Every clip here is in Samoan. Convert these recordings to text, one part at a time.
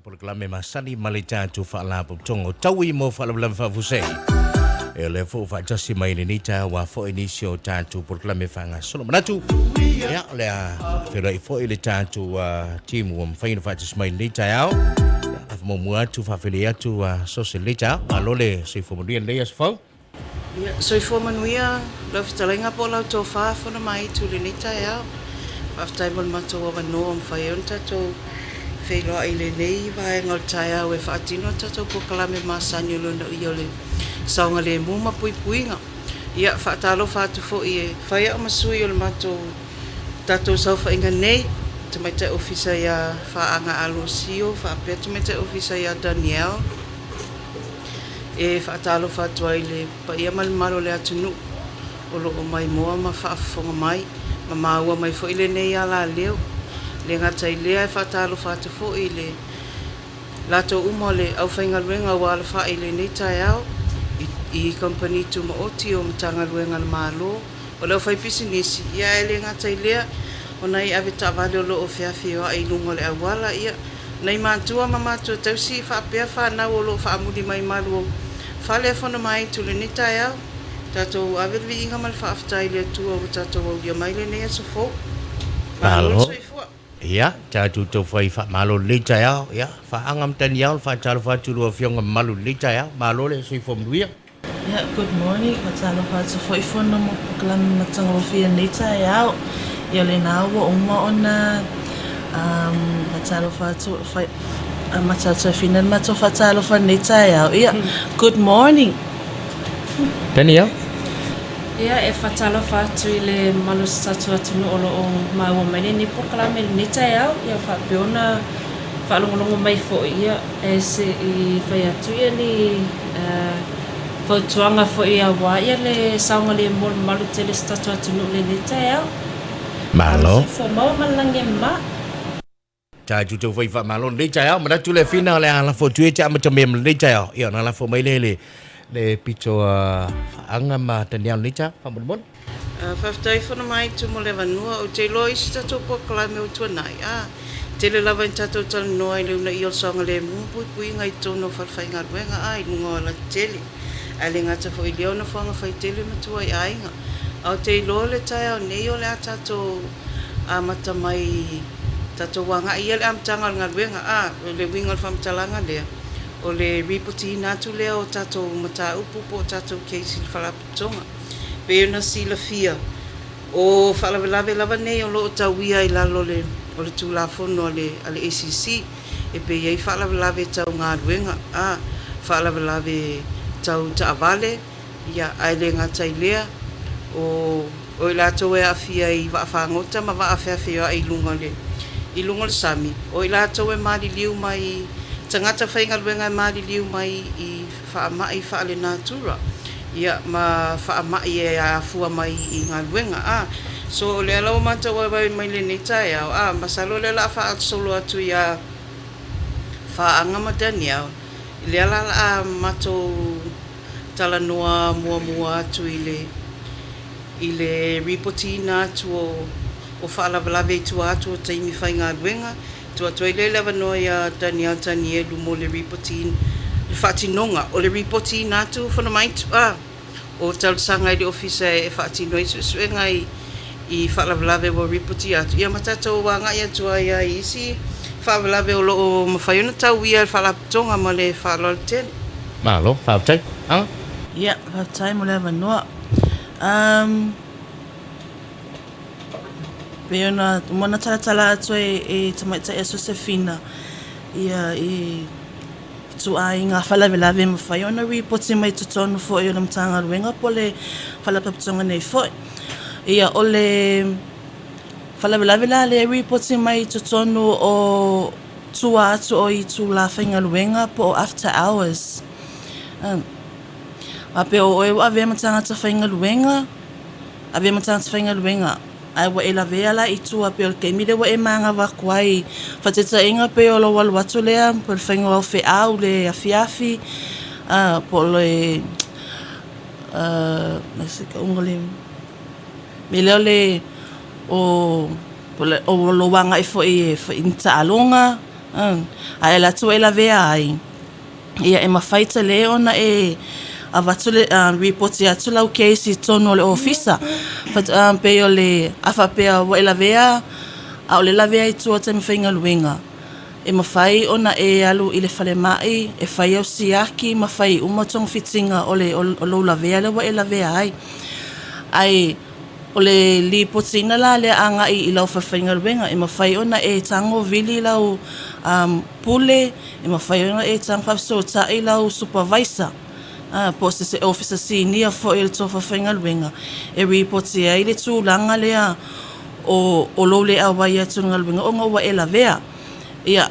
Polokalame masani ma le tatou Faalapotopotoga o Taui mo Faalavelave Faafuasei. E o lea foi ua faatasi mai i lenei taeao aua foi nisi o tatou polokalame faagasolo. Manatu, ia, o le a faafeiloai foi le tatou uh, team ua mafai ona faatasi mai i lenei taeao. Ia, lafo muamua atu, faafeiloai atu uh, Sose i lenei taeao. Malo le soifua manuia i lenei aso fou. Ia, soifua manuia lau fetalaiga po o lau tofa Fonomaitu i lenei taeao. Faafetai mo le matou avanoa ua mafai ai ona tatou feiloai i lenei vaega o le taeao e faatino le tatou polokalame masani o le unaia o le saogalemu ma puipuiga. Ia, faatalofa atu foi e fai au ma sui o le matou tatou saofaiga nei, Tamaitai Ofisa ia Faaga Alosio faapea Tamaitai Ofisa ia Danielle. E faatalofa atu ai i le paia ma le mamalu o le atunuu o lo o maimoa ma faafofoga mai ma maua mai foi lenei alaleo. E le gata i lea, e faatalofa atu foi i le latou uma o le aufaigaluega ua alafai i lenei taeao i kamupani tumaoti o Matagaluega a le Malo, o le aufaipisinisi, ia ae le gata i lea, o nai avetaavale o lo o feafioai i luga o le auala, ia, Nai matua ma matua tausi faapea fanau o lo o faamuli mai malu o fale a Fonomaaitu i lenei taeao. Tatou ave le viiga ma le faafetai i le Atua ua tatou aulia mai lenei aso fou. Malo le Malo. soifua. Ia, tatou taufai faamalo i lenei taeao. Ia, faaga ma taniao le faatalofa atu i lua Afioga mamalu i lenei taeao. Malo le soifua manuia. Ia, good morning, faatalofa atu foi fono mo polokalame matagofie i lenei taeao. Ia o lena ua uma ona faatalofa atu, amata atu ai fina le matou faatalofa i lenei taeao. Ia, good morning. Danielle. Ia, e faatalofa atu i le mamalu o se tatou atunuu o lo o maua mai lenei polokalame i lenei taeao. Ia faapea ona faalogologo mai foi, ia, E se i fai atu ia ni fautuaga foi aua ia le saogalemu o le mamalu tele o se tatou atunuu i lenei taeao. Malo Malo. soifua maua ma le lagi e mama. Tatou tau fai faamalo lenei taeao. Manatu le Fina o le a lafo atu ia te amatamea ma lenei taeao. Ia ona lafo mai lea i le le pito a Faaga ma Taniao lenei taeao. Faamolemole. Faafetai Fonomaitu mo le avanoa. Ou te iloa isi tatou polokalame ua tuanai, a tele lava ina tatou talanoa i le unaia o le saogalemu ma puipuiga i totonu o falefaigaluega, a i luga o alatetele. Ae le gata foi i lea o nofoaga faitele ma tuai aiga. A ou te iloa le taeao nei o le a tatou amata mai tatou agai ia le amataga o le galuega, a o le uiga o le faamatalaga lea, o le ripotiina atu lea o tatou mataupu po o tatou case i le Faalapotopotoga. Pei ona silafia, o faalavelave lava nei o lo o tauia i lalo o le Tulafono a le ACC, e pei ai faalavelave tau galuega, a, faalavelave tau taavale, ia, ae le gata i lea, o o i latou e aafia i vaafagota ma vaa feafioai i luga o le i luga o le sami, o i latou e maliliu mai tagata faigaluega e maliliu mai i faamai faalenatura, ia, ma faamai e afua mai i galuega. A, so o lea la ua matou auai mai lenei taeao, a, masalo o lea o le a faasolo atu ia Faaga ma Danielle, lea la o le a matou talanoa muamua atu i le i le ripotiina atu o o faalavelave i tua atu o taimi faigaluega, Tuu atu ai lea le avanoa ia Daniel Tanielu mo le ripotiina, le faatinoga o le ripotiina atu Fonomaitu a o talosaga i le Ofisa e faatino ai suesuega i i faalavelave ua ripotia atu, ia ma tatou agai atu ai lava i isi faalavelave o lo o mafai ona tauia e le Faalapotopotoga ma le faaaloalo tele. Malo, faafetai. A. Ia, faafetai mo le avanoa. Pei ona uma ona talatala atu ai e Tamaitai a Sosefina ia i ituaiga faalavelave e mafai ona ripoti mai totonu foi o le Matagaluega po o le Faalapotopotoga nei foi. Ia o le faalavelave la lea e ripoti mai i totonu o tua atu o itula faigaluega po o after hours. Faapea o oe ua avea ma tagata faigaluega Avea ma tagata faigaluega, ae ua e lavea la i tua pei o le taimi lea ua e manava atu ai. Faataitaiga pei o lou alu atu lea po o le faiga o au feau i le afiafi po o le se tauga o le mea lea o le o lou agai foi e fai ni taaloga. A e alu atu ua e lavea ai, ia e mafai tele ona e avatu le ripoti atu lau case i totonu o le ofisa. Faatoa pei o le a faapea ua e lavea a o le lavea i tua o taimi faigaluega, e mafai ona e alu i le falemai e fai au siaki ma fai uma togafitiga o le o lou lavea lea ua e lavea ai. Ae o le lipotiina la lea agai i lau falefaigaluega, e mafai ona e tago vili lau pule, e mafai ona e tago faafesootai lau supervisor po o se ofisa sinia foi o le tou falefaigaluega e ripoti ai le tulaga lea o lou le auai atu i le galuega ona ua e lavea. Ia,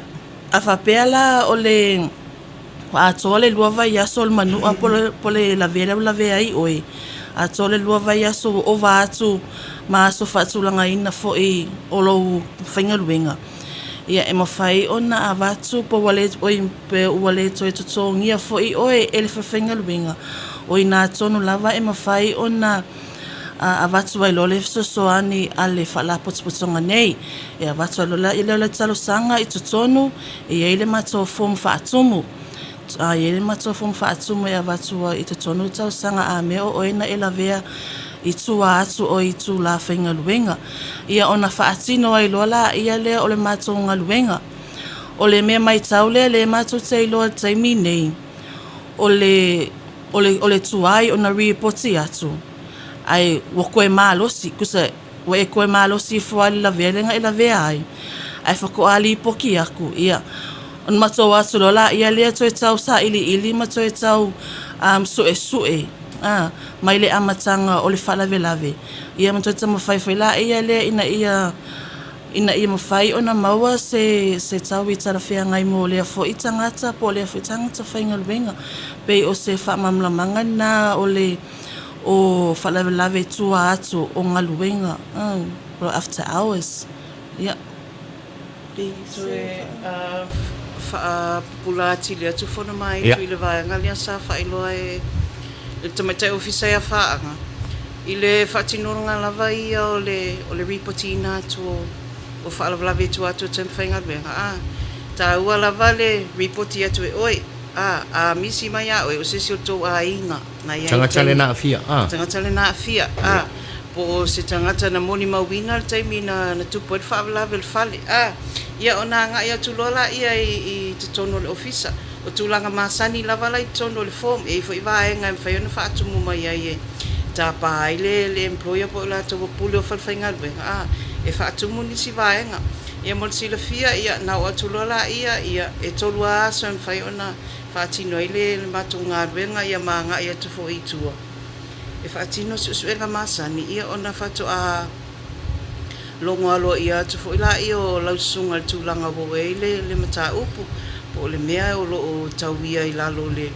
a faapea la o le ua atoa le lua vaiaso o le manua po o le lavea lea ua lavea ai oe, atoa le lua vaiaso ua ova atu ma aso faatulagaina foi o lou faigaluega, ia e mafai ona avatu pe ua le, oi, pe ua le toe totogia foi oe e le falefaigaluega, o i ina tonu lava e mafai ona avatu ai loa le fesoasoani a le Faalapotopotoga nei. E avatu ai loa lea o le talosaga i totonu, e i ai le matou form faatumu. E i ai le matou form faatumu e avatu ai i totonu le talosaga a mea o oe na e lavea i tua atu o itula faigaluega. Ia ona faatino ai loa laia lea o le matou galuega. O le mea maitau lea lea matou te iloa i le taimi nei, o le o le o le tuai ona ripoti atu ae ua toe malosi, tusa ua e toe malosi ifo lava i le lavea lea na e lavea ai, ae faatoa lipoti atu, ia, ona matou o atu loa laia lea toe tau sailiili ma toe tau suesue mai le amataga o le faalavelave, ia ma toe taumafai foi laia lea ina ia ina ia mafai ona maua se se taui talafeagai mo lea foi tagata po o lea foi tagata faigaluega. Pei o se faamalamalamaga lena o le o faalavelave i tua atu o galuega, po o after hours. Ia. Pei toe faapupula atili atu fono mai i le vaega lea sa faailoa e le Tamaitai Ofisa ia Faaga, i le faatinoga lava ia o le o le ripotiina atu o faalavelave i tua atu o taimi faigaluega, a taua lava le ripoti atu e oe, a a misi mai ia oe o se isi o tou aiga na i ai Tagata le na aafia, a. Tagata le na aafia, a po o se tagata na molimauina le taimi na na tupu ai le faalavelave o le fale, a ia ona agai atu loa laia i i totonu o le ofisa. O tulaga masani lava la i totonu o le form, e i ai foi vaega e mafai ona faatumu mai ai e tapa ai le le employer po o i latou ua pule o falefaigaluega, a, e faatumu nisi vaega. Ia mo le silafia, ia, na oo atu loa laia, ia, e tolu lava aso e mafai ona faatino ai le le matou galuega, ia ma agai atu foi i tua e faatino suesuega masani, ia ona faatoa logo aloaia atu foi laia o lau susuga i le tulaga ua oo i ai le le mataupu, po o le mea o lo o tauia i lalo o le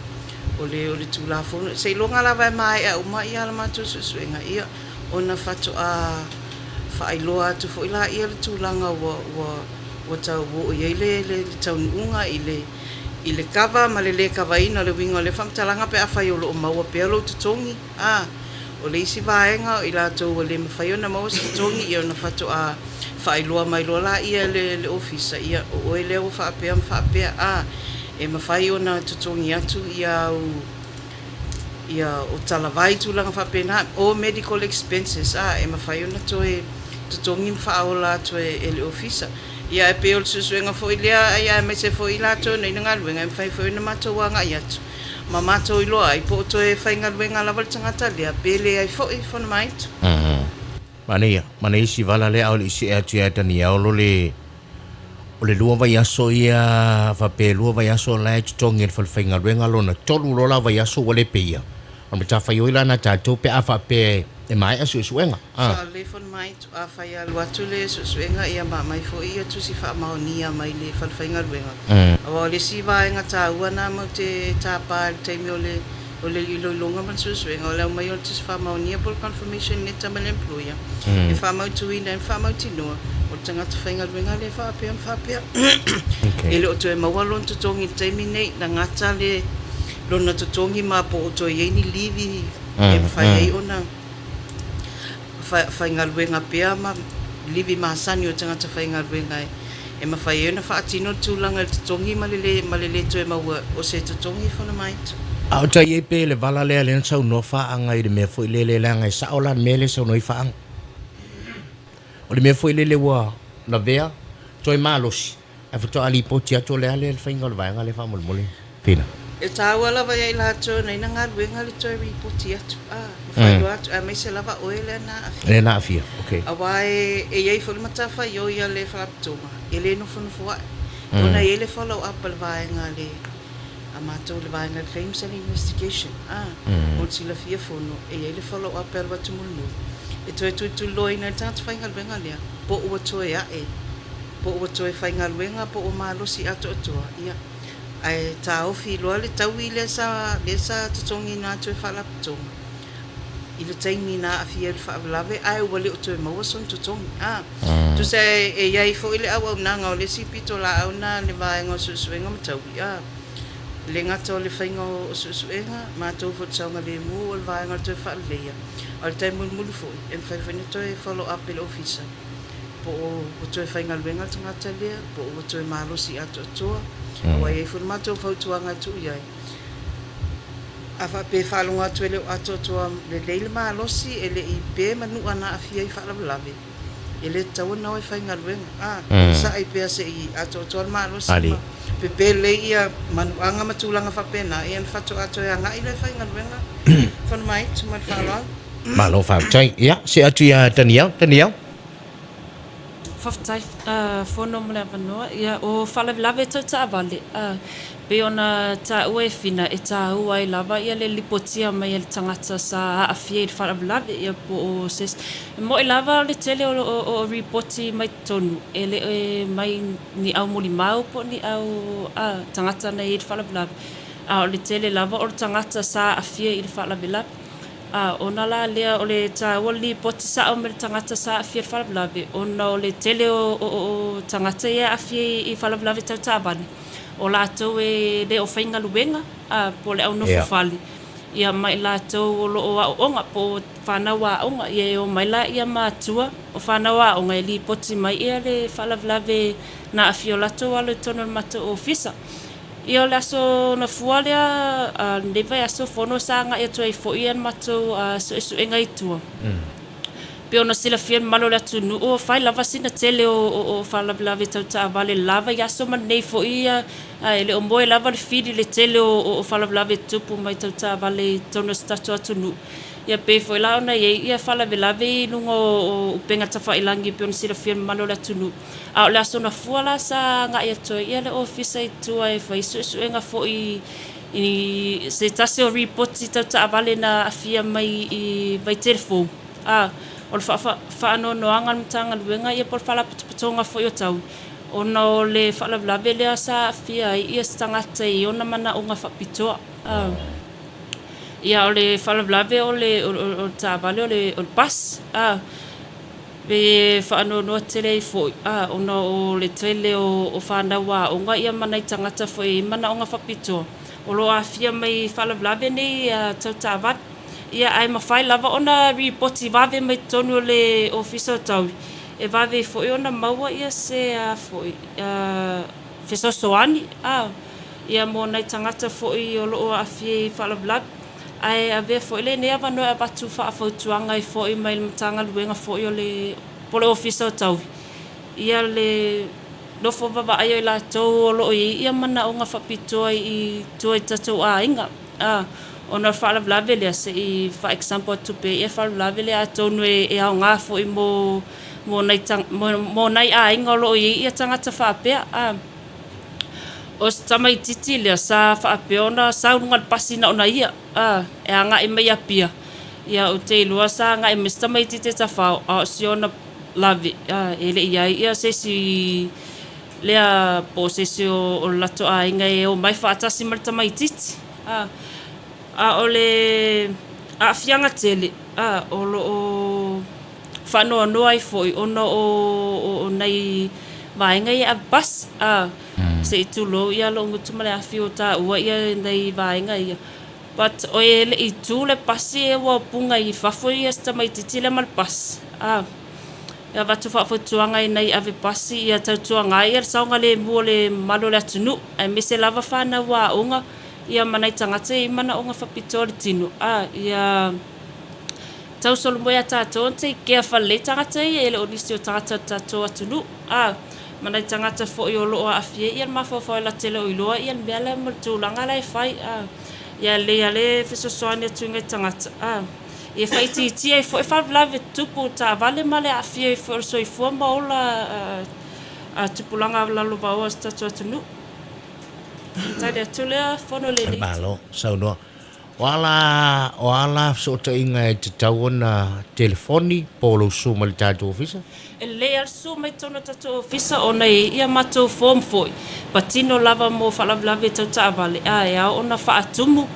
o le o le Tulafono. Seiloga lava e maea uma ia la matou suesuega, ia ona faatoa faailoa atu foi laia le tulaga ua ua ua tau ua oo i ai le le taunuuga i le i le kava ma le le kavaina o le uiga o lea faamatalaga pe afai o lo o maua pea lou totogi. A, o le isi vaega o i latou ua le mafai ona maua se totogi, ia ona faatoa faailoa mai loa laia e le, le ofisa, ia, o oe lea ua faapea ma faapea. A, e mafai ona totogi atu ia au, ia o talavai tulaga faapena, o medical expenses, a, e mafai ona toe totogi ma faaola atu e, e le ofisa. Ia, ae pei o le suesuega foi lea, ia aemaise foi i latou na ina galuega, e mafai foi ona matou agai atu ma matou iloa ai po o toe faigaluega lava le tagata lea pe leai foi. Fono Maitu. Manaia, manaia isi vala lea a o le i see atu ia Daniel o le o le lua vaiaso ia faapea e lua vaiaso la e totogi e le falefaigaluega lona tolu loa la vaiaso ua le peia. O le matafaioi la na tatou pe a faapea e maea suesuega. Ah. Sa lelei fono mai Afai e alu atu le suesuega ia ma aumai foi ia tusi faamaonia mai le falefaigaluega. Aua o le isi vaega taua na matou te tapa i le taimi o le o le iloiloga ma le suesuega o le aumai o le tusi faamaonia po o le confirmation letter mai le employer e faamautuina ai ma faamautinoa o le tagata faigaluega lea e faapea ma faapea. E le o toe maua lona totogi i le taimi nei, na gata le lona totogi ma po o toe i ai ni livi e mafai ai ona faigaluega pea ma livi masani o tagata faigaluega E mafai ai ona faatino le tulaga i le totogi ma le lē ma le lē toe maua o se totogi Fonomaitu. A o tai i ai pea i le vala lea lea na saunoa Faaga i le mea foi lele leaga e sao la le mea lea e saunoa ai Faaga. O le mea foi lele ua lavea toe malosi ae faatoa lipoti atu o le a lea le faiga o le vaega lea faamolemole Fina. E taua lava ia i latou na ina galuega le toe ripoti atu a, ma faailoa atu aemaise lava oe lea na aafia. Lea na aafia, ok. Aua e i ai foi le matafaioi a le Faalapotopotoga e le nofonofo ae. Ona e i ai le follow up a le vaega a le a matou le vaega Claims and Investigation, a, mo le silafia fono, e i ai le follow up e alu atu mulimuli, e toe tulituliloaina ai le tagata faigaluega lea, po ua toe ae, po ua toe faigaluega, po ua malosi atoatoa, ia, ae taofi loa le taui lea sa, lea sa totogiina atu e Faalapotopotoga i le taimi na aafia ai le faalavelave, ae ua le o toe maua sona totogi, a. Tusa e i ai foi le auaunaga o le isi pitolaau na a le vaega o suesuega ma taui, a. E le gata o le faiga o suesuega, matou foi o le saogalemu o le vaega o le toe faaleleia, a o le taimi mulimuli foi, e mafai foi ona toe follow up e le Ofisa po o ua toe faigaluega le tagata lea, po o ua toe malosi atoatoa, aua e i ai foi le matou fautuaga e tuu i ai, A faapea e faalogo atu e le o atoatoa lelei le malosi, e le i pe manua na aafia i faalavelave, e le tatau ona o e faigaluega. A, onosai pea se i atoatoa le malosi ma pepe lelei ia manuaga ma tulaga faapena, ia ona faatoa toe agai lea e faigaluega. Fono mai, ma le faaaloalo. Malo faafetai. Ia, see atu ia Danielle. Danielle. Faafetai Fono mo le avanoa. Ia, o faalavelave tau taavale, pei ona taua e Fina, e taua ai lava ia le lipotia mai e le tagata sa aafia i le faalavelave, ia po o se isi. E moni lava o le tele o ripoti mai totonu, e le mai ni au molimau po o ni au tagata na i ai i le faalavelave, a o le tele lava o le tagata sa aafia i le faalavelave. A, ona la lea o le taua le lipoti sao mai le tagata sa aafia i le faalavelave, ona o le tele o tagata ia e aafia i faalavelave tau taavale, o latou e le o faigaluega, a, po o le au nofo fale, ia ma i latou o lo o aooga po o fanau aoga. Ia e omai laia matua o fanau aoga e lipoti mai ia le faalavelave na aafia o latou alo i totonu o le matou ofisa. Ia o le aso Gafua lea a lenei vaiaso fono sa agai atu ai foi le matou suesuega i tua. Pei ona silafia e le mamalu o le atunuu, fai lava sina tele o faalavelave tau taavale i le la vaiaso ma lenei foi e le o moe lava le fili i le tele o faalavelave tutupu mai tau taavale i totonu o si tatou atunuu. Ia pei foi la ona i ai faalavelave i luga o upega tafailagi pei ona silafia e le mamalu o le atunuu. A o le Aso Gafua la sa agai atu ai le Ofisa i tua e fai suesuega foi i se tasi o ripoti tau taavale na aafia mai i Vaitele Fou. A o le faanoanoaga a le Matagaluega ia po o le Faalapotopotoga foi o Taui, ona o le faalavelave lea sa aafia ai se tagata i ona manaoga faapitoa. A ia o le faalavelave o le taavale o le bus. A. E faanoanoa tele ai foi, ona o le tele o fanau aoga ia ma nai tagata foi e i ai manaoga faapitoa o lo o aafia mai i faalavelave nei tau taavale. Ia, ae mafai lava ona ripoti vave mai totonu o le Ofisa o Taui e vave ai foi ona maua ia se foi fesoasoani ia mo nai tagata foi o lo o aafia i faalavelave. Ae avea foi lenei avanoa e avatu faafautuaga ai foi mai le Matagaluega foi o le po o le Ofisa o Taui ia le nofo vaavaai o i latou o lo o i ai ia manaoga faapitoa i tua i tatou aiga. A, ona o le faalavelave lea, se i faa-example atu pea ia faalavelave lea atonu e aoga foi mo mo nai mo nai aiga o lo o i ai ia tagata faapea. A. O si tamaitiiti lea sa faapea ona sau i luga o le pasi na ona ia, a, e agai mai i Apia. Ia, ou te iloa sa agai mai si tamaitiiti e tafao, a o si ona lave, a, e le i i ai ia se isi lea po o se isi o le latou aiga e omai faatasi ma le tamaitiiti. A, a o le aafiaga tele, a, o lo o faanoanoa ai foi ona o nai vaega ia e ave pasi, a, se i tulou ia lou gutu ma le afi o taua ia nai vaega ia. But e le i tu le pasi ua punga i fafo ia si tamaitiiti lea ma le pasi, a. E avatu faafautuaga i nai ave pasi ia tautuaga ai le saogalemu o le mamalu o le atunuu, aemaise lava fanau aoga ia ma nai tagata e i ai manaoga faapitoa o le tino, a ia tau solomua ia tatou ona take care falelei tagata ia, e le o nisi o tagata o le tatou atunuu, a ma nai tagata foi o lo o aafia ai le mafaufau e latou te le o iloa le mea lea ma le tulaga la e fai, a ia lelei lava le fesoasoani atu i nai tagata, a. Ia faaitiitia ai foi faalavelave tutupu taavale ma le aafia ai foi o le soifua ma ola a tupulaga lalovaoa o si tatou atunuu. Tali atu lea fono lenei. Malo saunoa. O a la, o a la fesootaiga e tatau ona telefoni po o lou susu mai le tatou ofisa? E lelei lava le susu mai totonu o le tatou ofisa ona e i ai ia matou form foi, patino lava mo faalavelave tau taavale, a e ao ona faatumu,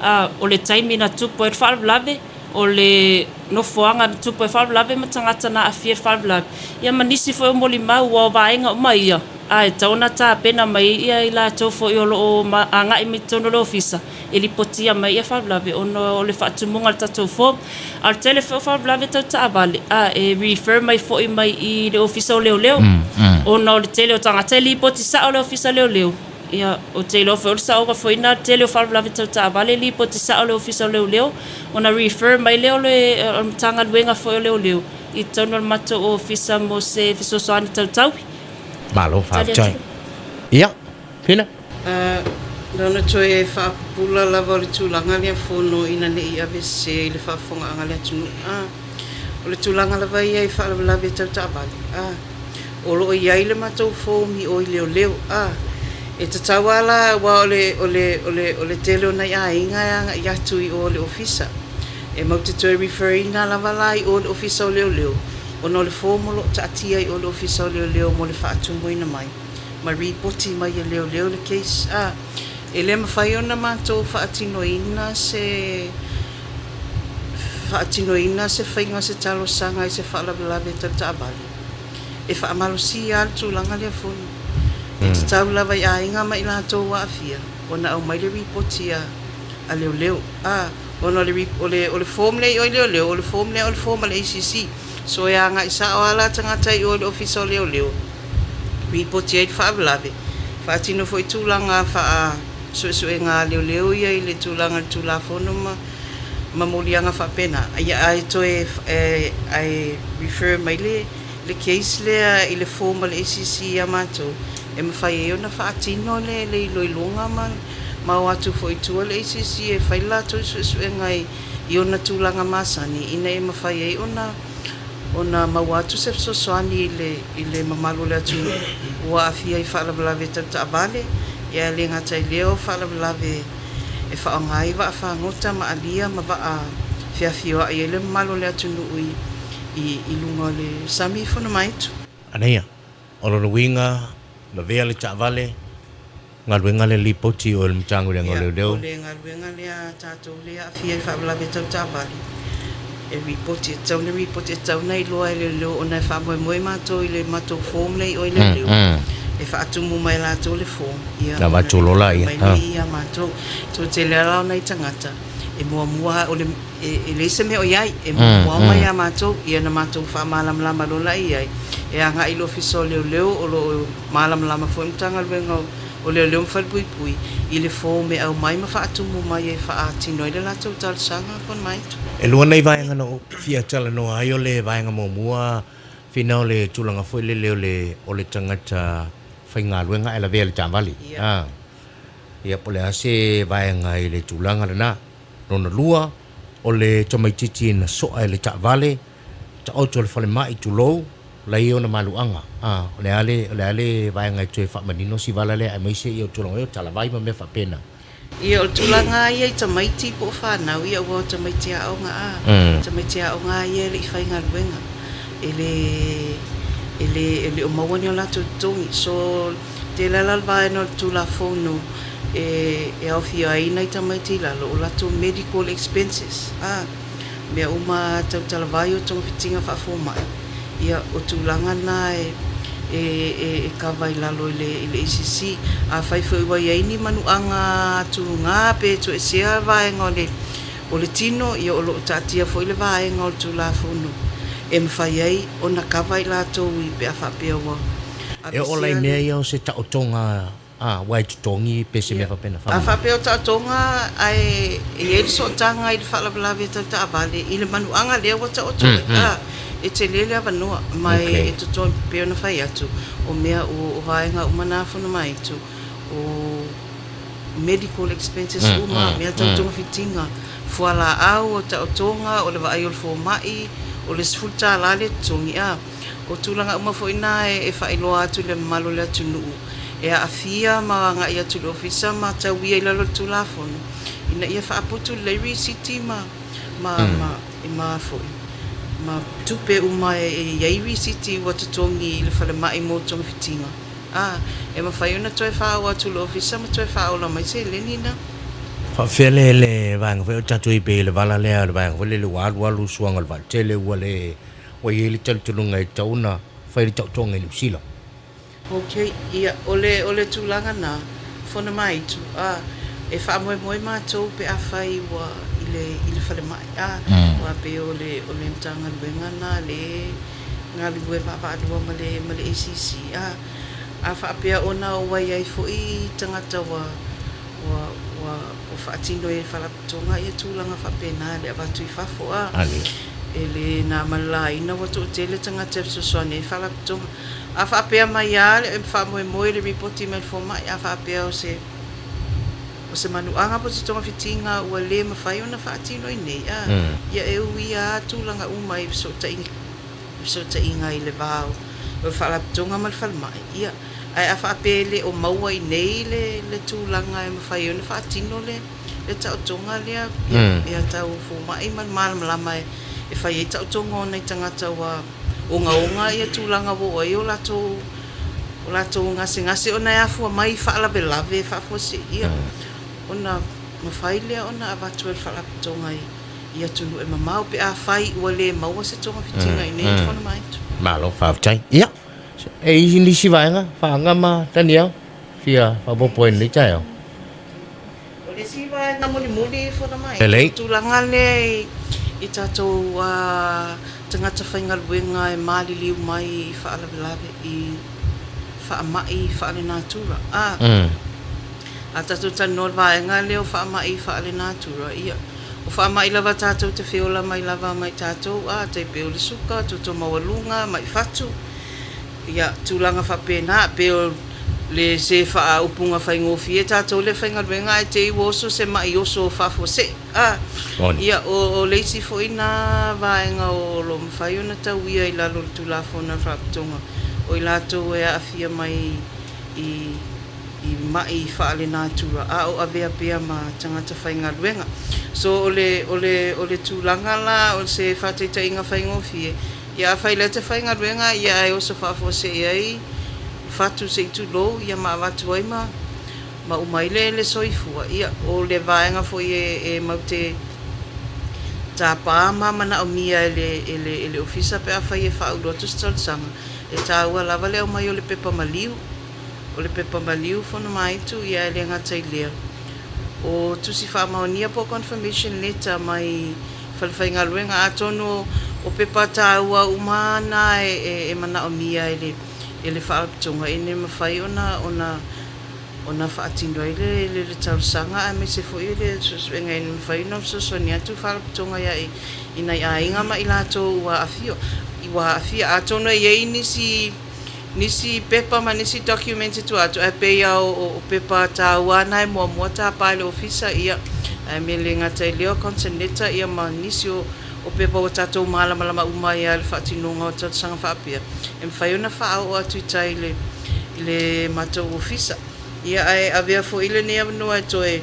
a o le taimi na tupu ai le faalavelave, o le nofoaga na tupu ai le faalavelave ma tagata na aafia i le faalavelave, ia ma nisi foi o molimau, aua o vaega uma ia, a e tatau ona tapena mai ai ia i latou foi o lo o agai mai totonu o le ofisa e lipotia mai ia faalavelave ona o le faatumuga o le tatou form. A o le tele foi o faalavelave tau taavale, a e refer mai foi mai i le ofisa o leoleo ona o le tele o tagata e lipoti sao le ofisa o leoleo. Ia, ou te iloa foi o le saoga foi lena le tele o faalavelave tau taavale e lipoti sao le ofisa o leoleo ona refer mai lea o le Matagaluega foi o Leoleo i totonu o le matou ofisa mo se fesoasoani tautaui. Malo faafetai. Ia, Fina. A, na ona toe faapupula lava o le tulaga lea fono ina ne i avesese i le faafofogaaga a le atunuu. A, o le tulaga lava ia i faalavelave tau taavale, a, o lo o i ai le matou form i o i leoleo. A, e tatau lava la aua o le, o le, o le, o le tele o nai aiga e agai atu i o i le ofisa. E matou te toe refer ina lava la i o i le ofisa o leoleo ona o le form o lo o taatia i o i le ofisa o leoleo mo le faatumuina mai. ma ripoti mai e leoleo le case. A, e le mafai ona matou faatinoina se faatinoina se faiga o se talosaga i se faalavelave tau taavale. E faamalosia lava le tulaga lea fono. E tatau lava i aiga ma i latou ua aafia ona aumai le ripoti a a leoleo. A, ona o le o le o le form lea i o i leoleo, o le form lea o le form a le ACC. So e agai sao lava la tagata i o i le Ofisa o Leoleo, ripoti ai le faalavelave, faatino foi tulaga faa suesuega a leoleo ia i le tulaga i le Tulafono ma ma moliaga faapena. Ia ae toe ae refer mai le le case lea i le form a le ACC ia matou e mafai ai ona faatino le le iloiloga ma ma o atu foi i tua le ACC e fai le latou suesuega i i ona tulaga masani ina ia mafai ai ona ona maua atu se fesoasoani i le i le mamalu o le atunuu ua aafia i faalavelave tau taavale, ia e le gata i lea o faalavelave e faaaoga ai vaa fagota ma alia ma vaa feafioai ai le mamalu o le atunuu i i i luga o le sami i Fonomaetu. Anaia, o lona uiga, lavea le taavale, Galuega le lipoti o le Matagaluega o Ia, Leoleo. o le galuega lea a tatou lea e aafia i faalavelave tau taavale, e ripoti, e tatau ona ripoti, e tatau ona iloa e leoleo ona e faamoemoe matou i le matou form lea i o i leoleo, e faatumu mai e latou le form, ia, Ona ona avatu loa ripoti laia. mai lea ia matou. So, tele lava la o nai tagata e muamua, o le, e leai se mea o i ai, e muamua mai ia matou, ia ona matou faamalamalama loa lea i ai, e agai i le Ofisa o Leoleo o lo o Malamalama foi le Matagaluega o Leoleo ma Falepuipui i le form e aumai ma faatumu mai e faatino ai le latou talosaga Fonomaetu. E lua nei vaega na ou fia talanoa ai, o le vaega muamua, Fina o le tulaga foi lele o le o le tagata faigaluega ae lavea i le taavale. A, ia po o le a se vaega i le tulaga lena. Lona lua, o le tamaitiiti na soa e le taavale, taoto i le falemai, tulou, la e i ai ona maluaga. A, o le a le, o le a le vaega e toe faamanino si vala lea aemaise ia o tulaga ia o talavai ma mea faapena. Ia, o le tulaga lava ia i tamaiti po o fanau, ia aua o tamaiti aoga a, tamaiti aoga lava ia e le i faigaluega, e le, e le, e le o maua ni o latou totogi. So, tele lava la le vaega o le Tulafono e, e aofia ai nai tamaiti i lalo o latou medical expenses, a. Mea uma tau talavai o togafitiga faafomai, ia o tulaga na e e kava i lalo i le i le ACC. Afai foi ua i ai ni manuaga tuga pe toesea vaega o le o le tino, ia o lo o taatia foi le vaega o le Tulafono e mafai ai ona kava i latou i pe a faapea ua E oo la aveesea i mea le ia o se taotoga a ua e totogi pe se mea Ia, faapena. a Faamolemole. faapea o taotoga ae e i ai le sootaga i le faalavelave tau taavale i le manuaga lea ua taoto ai, a, e tele le avanoa ma e totogi pei ona fai atu, o mea o vaega uma na Fonomaitu, o medical expenses uma, mea tau togafitiga, fualaau, o taotoga, o le vaai o le fomai, o le $10 le totogi, a. O tulaga uma foi na e faailoa atu i le mamalu o le atunuu e aafia ma agai atu i le Ofisa ma tauia i lalo o le Tulafono ina ia faaputu lelei risiti ma ma ma ma foi ma tupe uma e i ai risiti ua totogi i le falemai mo togafitiga, a e mafai ona toe faaoo atu i le Ofisa ma toe faaola mai seleni na. Faapefea le le vaega foi o tatou i pei le vala lea, le vaega foi lele ua alualu suaga o le vaatele ua le Ua i ai le talitonuga e tatau ona fai le taotoga i Niu Sila. Ok, ia, o le, o le tulaga na, Fona Maitu, a, e faamoemoe matou pe afai ua i le, i le falemai, a, aua pei o le, o le Matagaluega na le galulue vaavaalua ma le, ma le ACC, a, a faapea ona ua i ai foi tagata ua, ua, ua, ua faatino e le Faalapotopotoga ia tulaga faapena le avatu i fafo a e le na ma le laina ua toatele tagata e fesoasoani ai i Faalapotopotoga. A faapea mai a le faamoemoe i le ripoti mai le fomai a faapea o se o se manuaga po o se togafitiga ua le mafai ona faatino i nei a ia e uia a tulaga uma i fesootaiga fesootaiga i le va o le Faalapotopotoga ma le falemai ia ae a faapea e le o maua i nei le le tulaga e mafai ai ona faatino le le taotoga lea ia tau fomai ma le malamalama e fai ai taotoga o nai tagata ua ogaoga ia tulaga ua oo ai o latou o latou gasegase ona e afua mai i faalavelave faafuasei ona mafai lea ona avatu e le Faalapotopotoga i atunuu e mamao pe afai ua le maua se togafitiga i inei i Fonomaitu. Malo faafetai. Ia, e i ai nisi vaega, Faaga ma Daniel, fia faaopoopo ai i lenei taeao. O le isi vaega mulimuli fono mai, o le tulaga lea i tatou tagata faigaluega e maliliu mai i faalavelave i faamai faalenatura. A a tatou talanoa i le vaega lea o faamai faalenatura, ia, o faamai lava tatou te feola mai lava ma i tatou, a, tai pei o le suka, toto maualuga, mai fatu. Ia, tulaga faapena, pei o le se faaupuga faigofie tatou le faigaluega ae te i ua oso se ma'i oso faafuasei. A, ia, o le isi foi na vaega o lo o mafai ona tauia i lalo o le Tulafono a le Faalapotopotoga, o i latou e aafia mai i i ma'i faalenatura a o avea pea ma tagata faigaluega. So, o le, o le, o le tulaga la o se faataitaiga faigofie, Ia afai lea te faigaluega ia ae oso faafuasei ai fatu se i tulou ia ma avatu ai ma ma uma ai le le soifua ia o le vaega foi e e mau te tapa ma manaomia e le e le e le ofisa pe afai e faaulu atu se talosaga e taua lava le aumai o le pepa maliu o le pepa maliu Fonomaitu ia e le gata i lea o tusi faamaonia po o confirmation letter mai falefaigaluega. Atonu o pepa taua uma na e manaomia e le e le Faalapotopotoga ina ia mafai ona ona ona faatino ai le le talosaga aemaise foi o le suesuega ina ia mafai ona fesoasoani atu Faalapotopotoga ia i nai aiga ma i latou ua aafia ua aafia. Atonu e i ai nisi nisi pepa ma nisi documents i tua atu, ae pei lava o pepa taua na e muamua tapa e le ofisa, ia, ae mea le gata i lea o consent letter, ia ma nisi o pepa ua tatou malamalama uma ai lava i le faatinoga o talosaga faapea, e mafai ona faaoo atu i tai i le i le matou ofisa. Ia, ae avea foi lenei avanoa e toe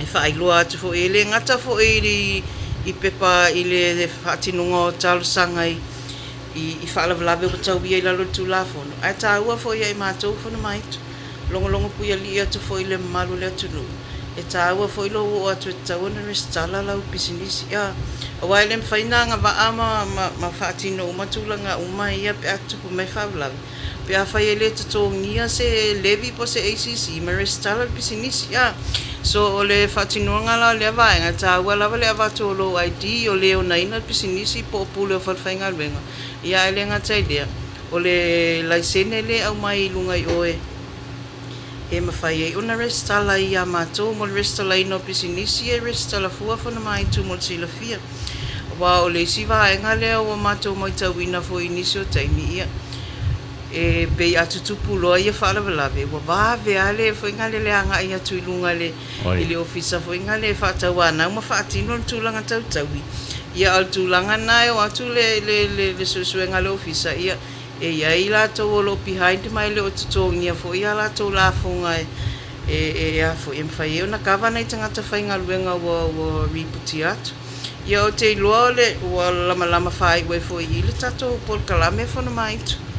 e faailoa atu foi, e le gata foi i pepa i le faatinoga o talosaga i i faalavelave ua tauia i lalo o le Tulafono, ae taua foi ia i matou Fonomaitu, logologo puialii atu foi i le mamalu o le atunuu, e taua foi lou oo atu e tatau ona resitala lau pisinisi. A, aua e le mafai ona agavaa ma, ma, ma faatino uma tulaga uma ia pe a tutupu mai faalavelave, pe afai e le totogia se levy po o se ACC ma resitala le pisinisi. A, So o le faatinoga la o lea vaega, e taua lava le avatu o lou ID o le onaina le pisinisi po o pule o falefaigaluega, ia ae le gata i lea, o le laisene lea e aumai i luga i o e e mafai ai ona resitala ia matou mo le resitalaina o pisinisi e resitala fua Fonomaitu mo le silafia. Aua o le isi vaega lea ua matou matauina foi i nisi o taimi, ia, e pei a tutupu loa ia faalavelave, ua vave lava le foi gale le agai atu i luga i le, i le ofisa foi gale e faatauanau ma faatino le tulaga tau taui. Ia, a o le tulaga lena e o atu le, le, le, le suesuega a le ofisa, ia, e i ai latou o lo o behind ma e le o totogia foi a latou lafoga e, e, e, a foi, e mafai ai ona kava nai tagata faigaluega ua, ua ripotia atu. Ia, ou te iloa o le, ua lamalama faaiu ai foi i i le tatou polokalame Fonomaitu.